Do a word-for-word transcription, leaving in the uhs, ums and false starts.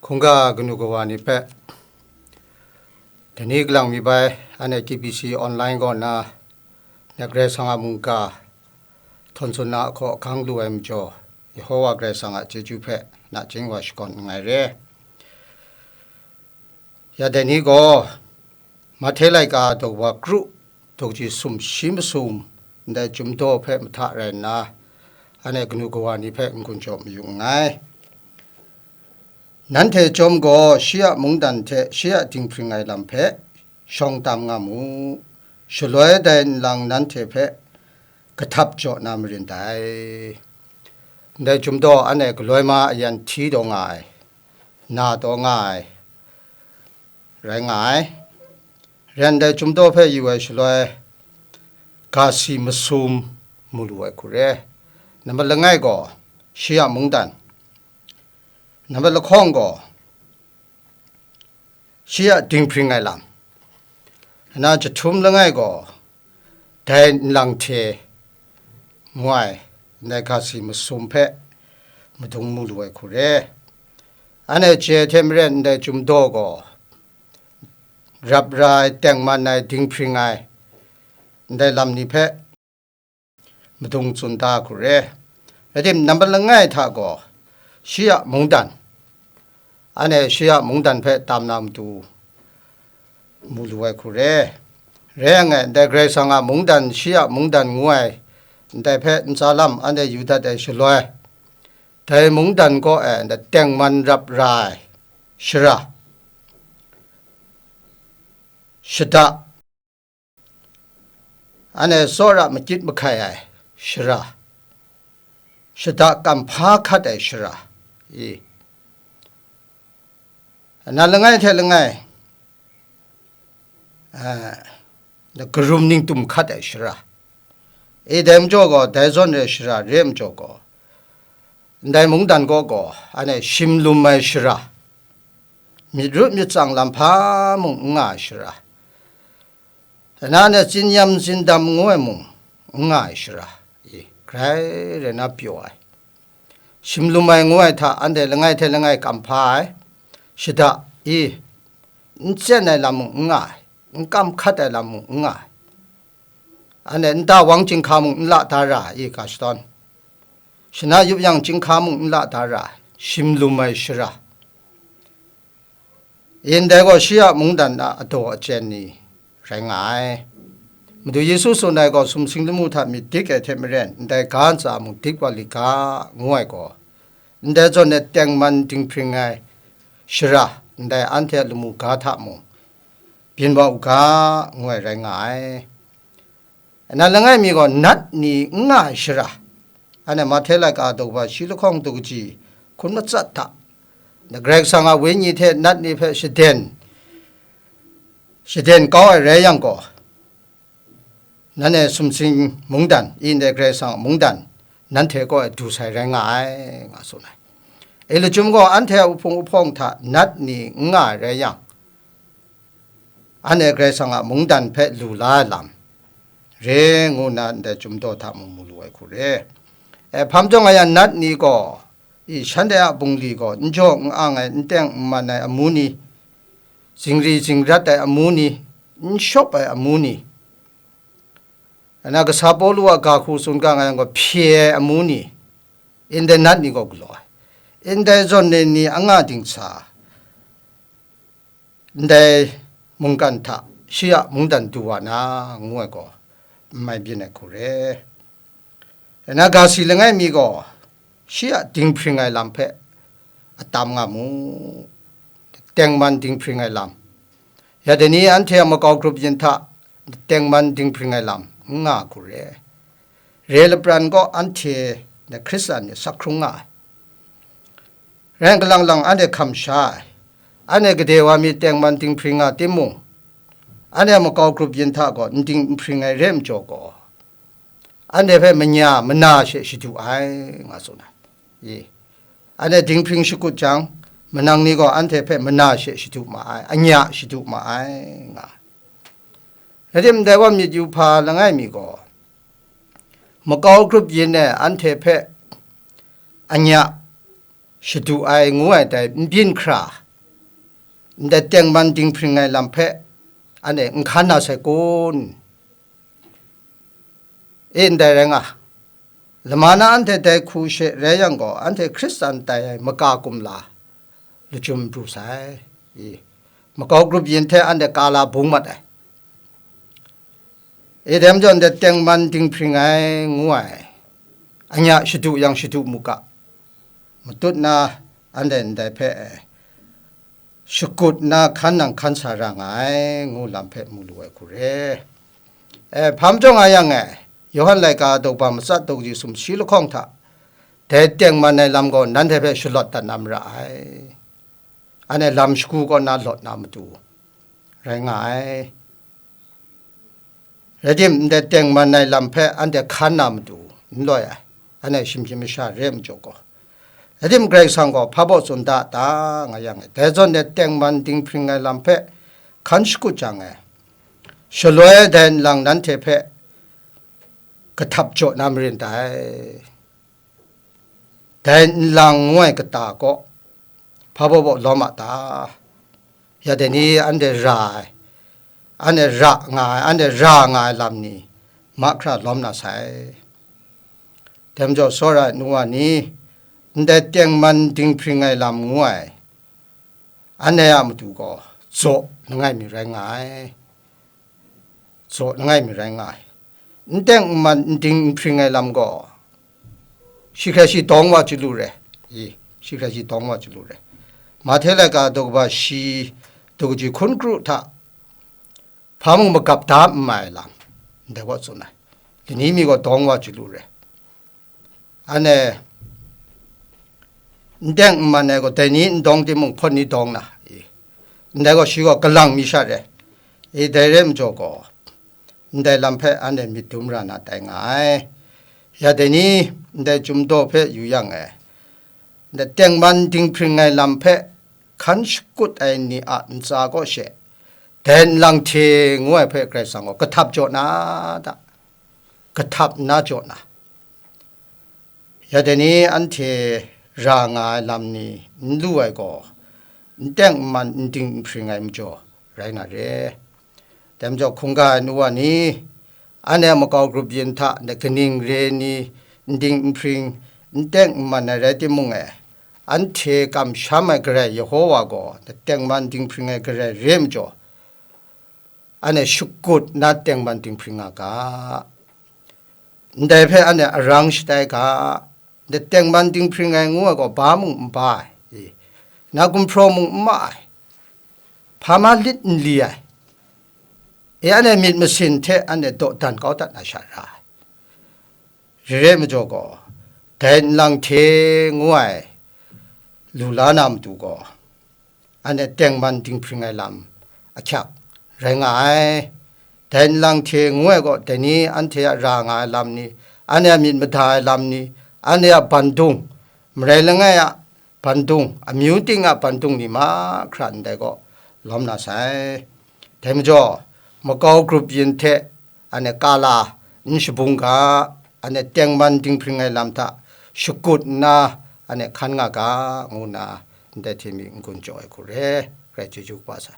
Hkungga kanu kawa ni hpe, dai ni kalang mi bai, anhte K B C online kaw na, na Karai Kasang a mungga, htawn tsun na ahkaw ahkang lu ai majaw, Yehova Karai Kasang a chyeju hpe nachying wa shakawn nngai re. Ya dai ni gaw, Mahte laika daw wa kru, daw kaji sum shi masum, ndai chyum daw hpe mahta rai nna, anhte kanu kawa ni hpe n-gun jaw mayu nngai. Nanhte chyawm gaw shi a mungdan hte shi a dinghpring ai lam hpe shawng tam nga mu, shaloi dai nlang nanhte hpe kahtap jaw na marin dai. Ndai chyum daw anhte galoi ma ayan hti taw nga ai, na taw nga ai, rai nga ai. Ren dai chyum daw hpe yu ai shaloi, ga si masum mu lu ai hku re. Nambat langai gaw, shi a mungdan. Nambat lahkawng gaw, shi a dinghpring ai lam. Na jahtum langai gaw, dai nlang hte ngu ai, ndai ga si masum hpe madung mu lu ai hku re. Anhte chye ai hte maren ndai chyum daw gaw, rap ra ai, tengman ai, dinghpring ai, ndai lam ni hpe madung tsun da hku re. Rai tim, nambat langai hta gaw, shi a mungdan, anhte shi a mungdan hpe tam na matu mu lu ai hku re. Rai yang e, ndai Karai Kasang a mungdan, shi a mungdan ngu ai, ndai hpe ntsa lam anhte yu dat ai shaloi, dai mungdan kaw e ndai tengman rap ra ai shara, shada, anhte tsawra makyit mahkai ai shara, shada kamhpa hkat ai shara, i, na langai hte langai, a, karum ningtum hkat ai shara, i, dai majaw gaw dai zawn re ai shara re ai majaw gaw, ndai mungdan kaw gaw anhte shim lum ai shara, myit rut myit tsang lam hpa mung n nga ai shara, na ne tsin yam tsin dam ngu ai mung n nga ai shara, i, grai rai na pyaw ai, shim lum ai ngu ai hta anhte langai hte langai kamhpa ai, shada, i, n tsen ai lam mung n nga ai, n kam hkat ai lam mung n nga ai, anhte nta wang chyinghka mung n la da ra ai, i, ga shadawn, shana yup yang chyinghka mung n la da ra ai, shim lum ai shara, i, ndai gaw shi a mungdan a adaw achyen ni rai nga ai. Madu Yesu tsun ai gaw, sumsing lamu hta myit dik ai hte maren, ndai ga ntsa mung dik wa li ga, ngu ai gaw, ndai zawn e tengman dinghpring ai shara, ndai anhte a lamu ga hta mung byin wa u ga, ngu ai rai nga ai. Na langai mi gaw nat ni n nga ai shara, anhte Mahte laika daw wa shi lahkawng daw kaji hkun matsat hta, na Karai Kasang a Wenyi hte nat ni hpe shaden, shaden kau ai rai yang gaw, nanhte sumsing mungdan, i, ndai Karai Kasang a mungdan, nanhte kaw e du sai rai nga ai, nga tsun ai. E, lachyum gaw anhte a uhpung uhpawng hta nat ni n nga ai rai yang, anhte Karai Kasang a mungdan hpe lu la ai lam re ngu nna ndai chyum daw hta mung mu lu ai hku re. E, hpam jawng a yang nat ni gaw, i, shanhte a bungli gaw n jaw n ang ai, n teng n man ai amu ni, zingri zingrat ai amu ni, n shawp ai amu ni, na kasa Pawlu a ga hku tsun ga nga yang gaw, hpye ai amu ni, ndai nat ni gaw galaw ai, ndai zawn e ni anga dingsa, ndai mungkan hta shi a mungdan du wa na, ngu ai gaw, n mai byin ai hku re. Na ga si langai mi gaw, shi a dinghpring ai lam hpe atam nga mu, tengman dinghpring ai lam. Ya dai ni anhte a makau grup yin hta tengman dinghpring ai lam n nga hku re. Re lapran gaw anhte na Hkristan ni sak hkrung nga ai. Rai kalang lang anhte hkam sha ai. Anhte gade wa mi tengman dinghpring nga timung, anhte a makau grup yin hta gaw n dinghpring ai re ai majaw gaw, anhte hpe manya mana she shadu ai, nga tsun ai. I, anhte dinghpring shakut jang, manang ni gaw anhte hpe mana she shadu ma ai, anya shadu ma ai, nga ai. Rai tim, dai wa myit yu hpa langai mi gaw, makau grup yin e anhte hpe anya shadu ai ngu ai dai n byin hkra, ndai tengman dinghpring ai lam hpe anhte n hkan na sai kun? E, ndai rai nga, lama na anhte dai hku she rai yang gaw, anhte Hkristan tai ai maka kumla lachyum pru sai. I, makau grup yin hte anhte kala bung mat ai. E, dai majaw ndai tengman dinghpring ai ngu ai, anya shadu yang shadu mu ga, matut na anhte ndai hpe shakut na hkan nang hkan sa ra nga ai, ngu lam hpe mu lu ai hku re. E, hpa majaw nga yang e, Yawhan laika daw kaba matsat daw kaji sumshi lahkawng hta, dai tengman ai lam gaw nanhte hpe shalawt dat na mara ai. Anhte lam shagu kaw na lawt na matu rai nga ai. Rai tim, ndai tengman ai lam hpe anhte hkan na matu n loi ai, anhte shimshim masha re ai majaw gaw. Rai tim, Karai Kasang gaw hpa baw tsun da ta nga yang e, dai zawn e tengman dinghpring ai lam hpe hkan shakut jang e, shaloi dai nlang nanhte hpe kahtap jaw na marin dai. Dai nlang ngu ai kata kaw hpa baw baw lawm a ta? Ya dai ni anhte ra ai, anhte ra nga ai, anhte ra nga ai lam ni mahkra lawm na sai. Dai majaw, tsawra ai nu wa ni, ndai tengman dinghpring ai lam ngu ai, anhte a matu gaw zaw langai mi rai nga ai. Zaw langai mi rai nga ai. N teng n man, n ding n hpring ai lam gaw, shi hkrai shi dawng wa chyalu re. I, shi hkrai shi dawng wa chyalu re. Mahte laika daw kaba shi, daw kaji hkun kru hta hpa mung magap da n mai ai lam, ndai gaw tsun ai. Lani mi gaw dawng wa chyalu re. Anhte n teng n man ai gaw, dai ni n dawng timung, hpawt ni dawng na, i, ndai gaw shi gaw kalang mi sha re. I, dai re ai majaw gaw, ndai lam hpe anhte myit dum ra na tai nga ai. Ya dai ni, ndai Chyum Daw hpe yu yang e, ndai tengman dinghpring ai lam hpe hkan shakut ai ni a ntsa kaw she, dai nlang hte ngu ai hpe Karai Kasang gaw kahtap jaw na ta? Kahtap nna jaw na? Ya dai ni, anhte ra nga ai lam ni n lu ai gaw, n teng n man, n ding n hpring ai majaw rai na re. Dai majaw, hkungga ai nu wa ni, anhte a makau grup yin hta, ndai kaning re ni, n ding n hpring, n teng n man ai rai timung e, anhte kamsham ai Karai Yehova gaw, ndai tengman dinghpring ai Karai re ai majaw, anhte shakut nna tengman dinghpring nga ga. Ndai hpe anhte arang shatai ga. Ndai tengman dinghpring ai ngu ai gaw, ba mung n ba ai, e, na gumhpraw mung n ma ai, hpa ma lit n li ai, e, anhte myit masin hte anhte dawdan kau dat na sha ra ai. Re re ai majaw gaw, dai nlang hte ngu ai lu la na matu gaw, anhte tengman dinghpring ai lam ahkyak rai nga ai. Dai nlang hte ngu ai gaw, dai ni anhte a ra nga ai lam ni, anhte a myit mada ai lam ni, anhte a bandung, marai langai a bandung, amyu ting a bandung ni mahkra ndai gaw lawm na sai. Dai majaw, makau grup yin hte anhte kala n shabung ga, anhte tengman dinghpring ai lam hta shakut nna anhte hkan nga ga, ngu nna ndai hte mi n-gun jaw ai hku re. Karai chyeju kaba sai.